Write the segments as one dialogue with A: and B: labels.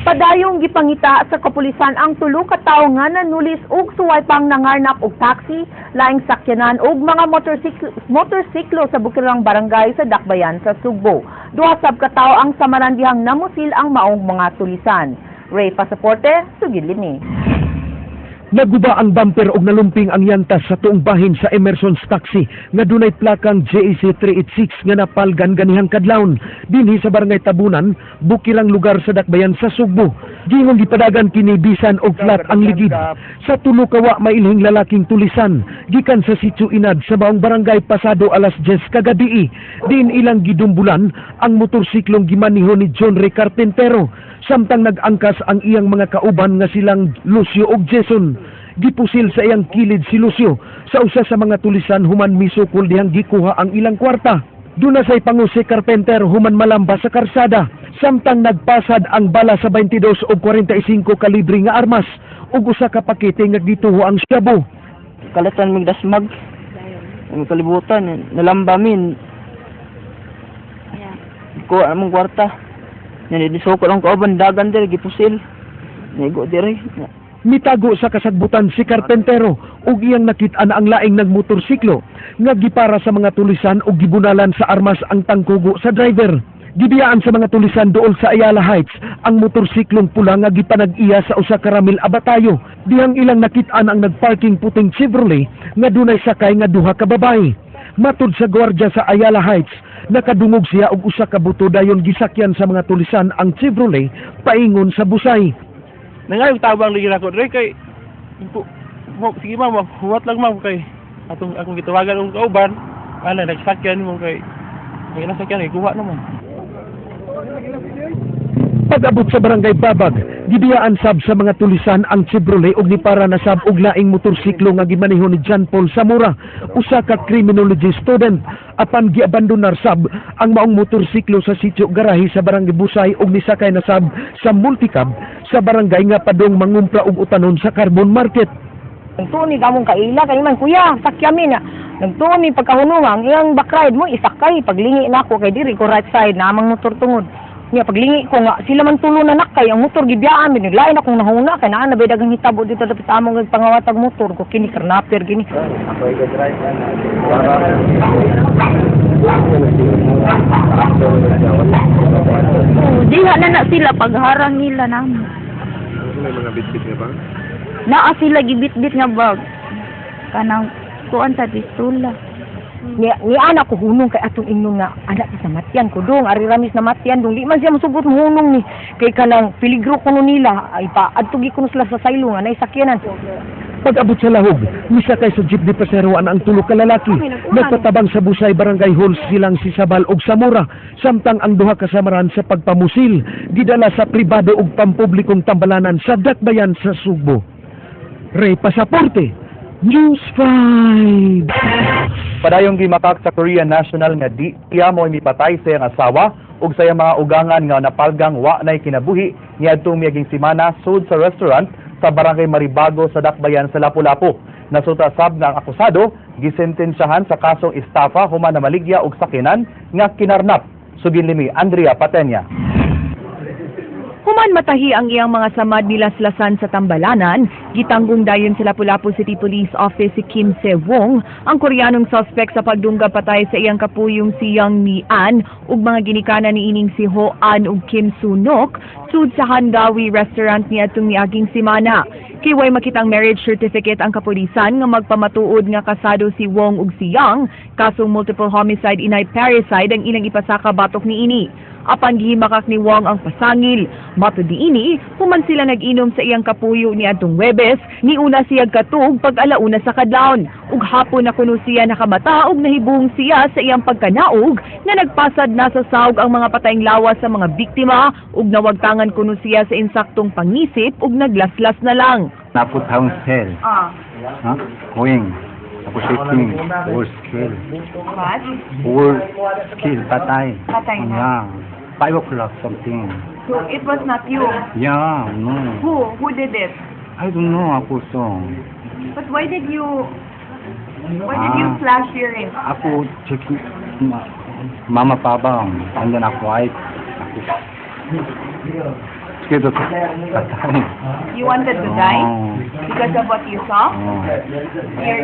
A: Padayong gipangita sa kapulisan ang tulo ka tawo nga nanulis og suway pang nangarnap og taxi, laing sakyanan og mga motorsiklo sa Bukirang Barangay sa Dakbayan sa Sugbo. Duha sab ka tawo ang samaran dihang namusil ang maong mga tulisan. Ray Pasaporte, sugid lini.
B: Naguba ang bumper og nalumping ang yanta sa tuong bahin sa Emerson's Taxi nga dunay plakang JAC 386 nga napalgan ganihang kadlawon dinhi sa Barangay Tabunan, bukirang lugar sa Dakbayan sa Sugbo. Gihong gipadagan kini bisan og flat ang ligid. Sa tulo ka wa mailhing lalaking tulisan gikan sa Sitio Inad sa maong barangay pasado alas 10 kagabii, din ilang gidumbulan ang motorsiklong gimaniho ni John Ray Carpintero samtang nag-angkas ang iyang mga kauban nga silang Lucio ug Jason. Gipusil sa iyang kilid si Lucio sa usa sa mga tulisan human misukol dihang gikuha ang ilang kwarta. Duna say pango si Carpenter human malamba sa karsada samtang nagpasad ang bala sa 22 o 45 kalibre nga armas ug usa ka pakete nga gituho ang shabu.
C: Kalatan mig dasmag. Ang kalibutan, nalamba min. Kuha among kwarta. Yan, disukol ang kauban, dagan dire, gipusil. Nigo dire.
B: Mitago sa kasagbutan si Carpentero ug iyang nakit-an ang laing nagmotorsiklo nga gipara sa mga tulisan ug gibunalan sa armas ang tangkugo sa driver. Gibiyaan sa mga tulisan dool sa Ayala Heights ang motorsiklong pula nga gipanag-iya sa usa ka Ramil Abatayo. Dihang ilang nakit-an ang nagparking puting Chevrolet nga dunay sakay nga duha ka babae. Matud sa gwardiya sa Ayala Heights, nakadungog siya og usa ka buto, dayon gisakyan sa mga tulisan ang Chevrolet paingon sa Busay.
D: Nangayong tabang lagi nako dre kay mo sige ma'am, huwat lang ma'am kay atong akong gitawagan og kauban ana nagsakyan mo kay may nasakyan kay kuha naman.
B: Pag-abot sa Barangay Babag, gibiyaan sab sa mga tulisan ang Chevrolet og nipara na sab og laing motorsiklo nga gimaneho ni John Paul Zamora, usa ka criminology student. Apan giabandonar sab ang maong motorsiklo sa sitio garahe sa Barangay Busay og nisakay na sab sa multicab sa barangay nga padong mangumpra og utanon sa Carbon Market.
E: Nagtuon ni kamong kaila kay man, "Kuya, sakya mi na." Nagtuon mi pagkahunong ang iyang back ride mo isakay paglingi nako kay diri ko right side na amang motor tungod. Nya paglingi ko nga sila man tulo na nakay ang motor gibiyaan mi, naglain akong nahuna kay naa na bay daghang hitabo dito dapit among pangawatag motor ko kini karnaper gini.
F: Ako i-drive na.
G: Oh, diha na na sila pagharang nila namo.
F: May mga bitbit nga ba?
G: Naa sila gibitbit nga bag. Kanang kuan sa pistola.
E: Ni anak ko hunong kay atong ingnon nga anak sa matyan ko dong ari ramis na matyan dong di man siya mosugot hunong ni kay kanang peligro kuno nila ay pa adto gi kuno sila sa saylo nga nay sakyanan.
B: Pag-abot sa Lahog, misakay sa jeep ni Paseroan ang tulo ka lalaki. Nagpatabang sa Busay Barangay Hall silang si Sabal og Samura, samtang ang duha ka samaran sa pagpamusil, gidala sa pribado ug pampublikong tambalanan sa Dakbayan sa Sugbo. Ray Pasaporte, News 5.
H: Padayong gimakak sa Korean national nga di iya mo mipatay sa iyang asawa ug sa iyang mga ugangan nga napalgang wa nay kinabuhi niadtong miaging semana sud sa restaurant sa Barangay Maribago sa Dakbayan sa Lapu-Lapu. Nasuta sab nga ang akusado gisentensyahan sa kasong estafa human namaligya og sakinan nga kinarnap. Sugin limi Andrea Patenya.
I: Human matahi ang iyang mga samad nilaslasan sa tambalanan, gitanggong dayon sa Lapu-Lapu City Police Office si Kim Se-wong, ang Koreanong suspect sa pagdungga patay sa iyang kapuyong si Yang Mi-an ug mga ginikanan ni ining si Ho An ug Kim Sunok sud sa Hangawi Restaurant niadtong miaging semana. Kay way makitang marriage certificate ang kapulisan nga magpamatuod nga kasado si Wong ug si Yang, kasong multiple homicide inay parricide ang ilang ipasaka batok niini. Apan gihimakak ni Wong ang pasangil. Matud niini, human sila nag-inom sa iyang kapuyo ni adtong Webes, niuna siya katug pag alauna sa kadlawon. Ug hapon na kuno siya nakamata ug nahibong siya sa iyang pagkanaog nga nagpasad na sa sawg ang mga patayng lawas sa mga biktima ug nawagtangan kuno siya sa insaktong pangisip ug naglaslas na lang.
F: Naput house sale. Huh? Going. Ako shaking. All skill.
I: What?
F: All skill. Patay.
I: Patay na.
F: Yeah. 5 o'clock something.
I: So it was not you.
F: Yeah, no.
I: Who? Who did it?
F: I don't know ako so.
I: But why did you
F: Ah.
I: slash your wrist?
F: Ako checking mama papa and then ako I ako scared of patay.
I: You wanted to die
F: Oh.
I: because of what you saw?
F: Oh.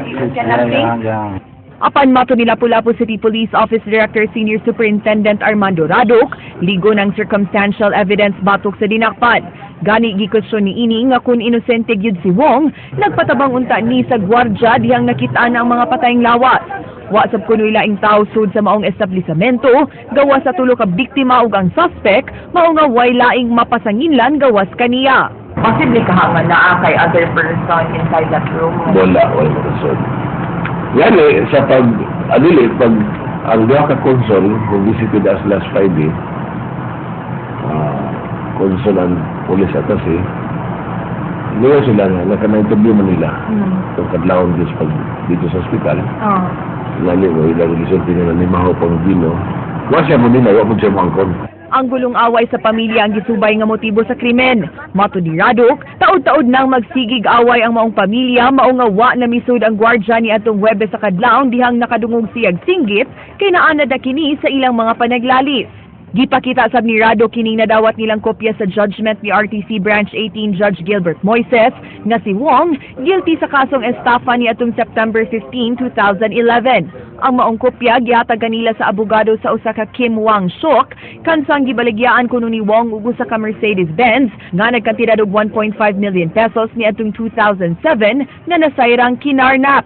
I: You cannot think?
F: Yeah.
I: Apan mato ni Lapu-Lapu City Police Office Director Senior Superintendent Armando Radok, ligo ng circumstantial evidence batok sa dinakpan. Gani gikusyon ni ini nga kung inosente gyud si Wong, nagpatabang unta ni sa gwardya dihang nakita na ang mga patayng lawas. Wa sab kunoy laing tawo sud sa maong establisamento, gawas sa tulo ka biktima ug ang suspect, mao nga way laing mapasanginlan gawas kaniya.
A: Posible ka nga naa kay other person inside that room.
J: Wala, wala makasod. Yan eh, sa pag, adili, pag ang duha ka consul who visited us last Friday, consul and police attaché, niyo sila nga, naka-interview man nila. Itong kadlawon dito, pag, dito sa ospital.
A: Oh.
J: Lali mo, ilang gisulti nila ni Maho pang Gino. Wa siya mo nila, wa mo siya mo angkon.
I: Ang gulong away sa pamilya ang gisubay nga motibo sa krimen. Mato ni Radok, taod-taod nang magsigig away ang maong pamilya, mao nga wa na misud ang gwardya ni atong Huwebes sa kadlawon dihang nakadungog siyag singgit kay naanad na kini sa ilang mga panaglalis. Gipakita sab ni Radok kining nadawat nilang kopya sa judgment ni RTC Branch 18 Judge Gilbert Moises nga si Wong guilty sa kasong estafa ni atong September 15, 2011. Ang maong kopya gihatag kanila sa abogado sa usa ka Kim Wang Sok kansang gibaligyaan kuno ni Wong ug usa ka Mercedes-Benz nga nagkantidad og 1.5 million pesos ni atong 2007 nga nasayrang kinarnap.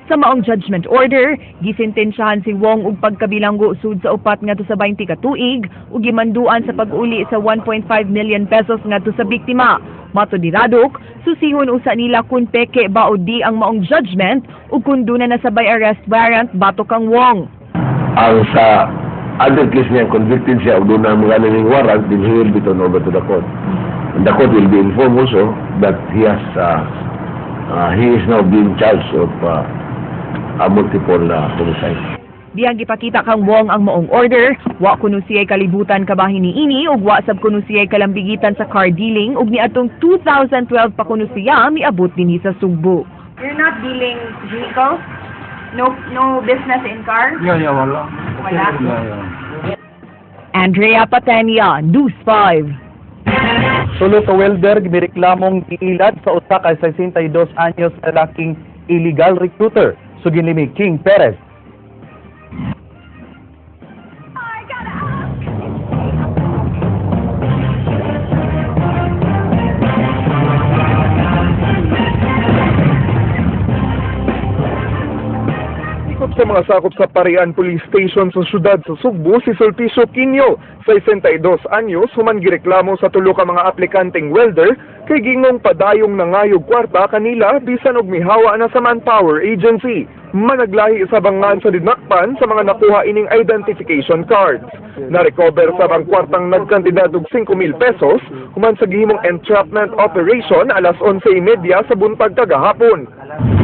I: Sa maong judgment order, gisentensyahan si Wong og pagkabilanggo sud sa 4 ngadto sa 20 ka tuig ug gimanduan sa pag-uli sa 1.5 million pesos ngadto sa biktima. Mato ni Radok, susihon usa nila kung peke ba o di ang maong judgment ug kung duna na sabay arrest warrant batok kang Wong.
J: Ang sa other case niya, convicted siya, ug doon na mga ning warrant, then he will be turned over to the court. And the court will be informed also that he is now being charged of a multiple homicide.
I: Dihang gipakita kang Wong ang maong order, wa kuno siya'y kalibutan kabahin niini ug wa sab kuno siya'y kalambigitan sa car dealing ug niadtong 2012 pa kuno siya miabot dinhi sa Sugbo.
G: You're not dealing vehicles? No, no business in car?
F: Yeah, wala.
G: Wala?
F: Yeah.
I: Andrea Patenia, News 5.
H: Tulo ka welder gireklamong giilad sa usa ka 62 anyos na lalaking illegal recruiter. Sugin ni King Perez.
K: Ikot sa mga sakop sa Parian Police Station sa syudad sa Sugbo si Sulpicio Quinio, 62 anyos, human gireklamo sa tulo ka mga aplikanteng welder kay gingong padayong nangayog kwarta kanila bisan og mihawa na sa Manpower Agency. Managlahi sa bangan sa dinakpan sa mga nakuha ining identification cards. Na-recover sa bang kwartang nagkantidad og 5,000 pesos human sa gihimong entrapment operation alas 11:30 sa buntag kagahapon.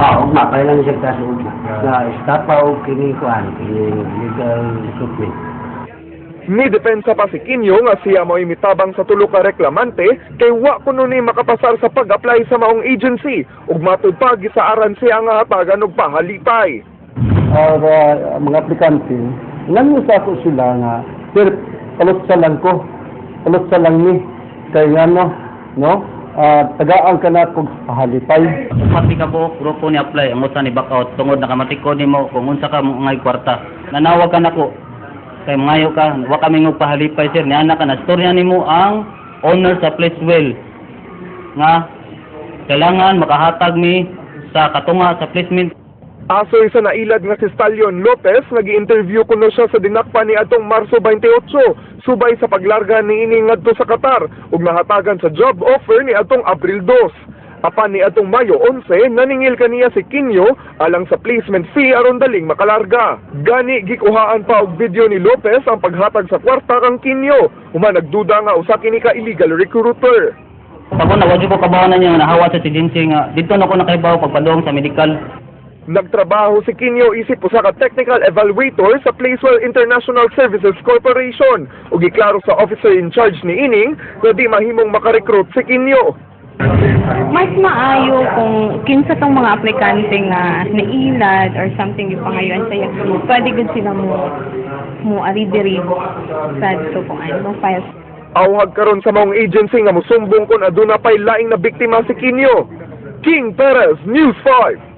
L: Ugma, pa lang siya kaso ugma. Sa estafa o kini kuan, kini legal recruitment.
K: Ni depensa pa si Kinyo nga siya mo'y mitabang sa tulo ka reklamante kay wa kuno ni makapasar sa pag-apply sa maong agency ug matud pa gisaaran siya nga hatagan og pahalipay.
L: Or mga aplikante, nangusa ko sila nga, sir, palot sa lang ko, palot sa lang ni, kay ngano, no? Tagaan ka na kog pahalipay.
C: Pati ka buok grupo ni apply ang usa ni back out tungod nakamatikod nimo kung unsa ka ngay kwarta. Nanawag ka nako kay mangayo ka, wa kami ngo pahalipay sir, niana ka na storya nimo ang owner sa Placewell nga kailangan makahatag mi sa katunga sa placement.
K: Asoy sa nailad nga si Stallion Lopez, nag-interview kuno siya sa dinakpa ni atong Marso 28, subay sa paglarga niini ngadto sa Qatar ug nahatagan sa job offer ni atong Abril 2. Apan ni atong Mayo 11, naningil kaniya si Kinyo alang sa placement fee aron daling makalarga. Gani gikuhaan pa og video ni Lopez ang paghatag sa kwarta kang Kinyo, human nagduda nga usa kini ka illegal recruiter.
C: Pag una, wadyo ko kabawanan niya nga nahawa sa agency nga dito na ko nakaibaw pagpadong sa medical.
K: Nagtrabaho si Kinyo isip usa ka technical evaluator sa Placewell International Services Corporation ug giklaro sa officer in charge ni ining nga di mahimong makarecruit si Kinyo.
G: Mas maayo kung kinsa tong mga aplikante nga nailad or something gipangayuan sa iya. Pwede gud sila mo mo ari diri sa dito kung ano files.
K: Awhag karon sa maong agency nga musumbong kon aduna pay laing na biktima si Kinyo. King Perez, News 5.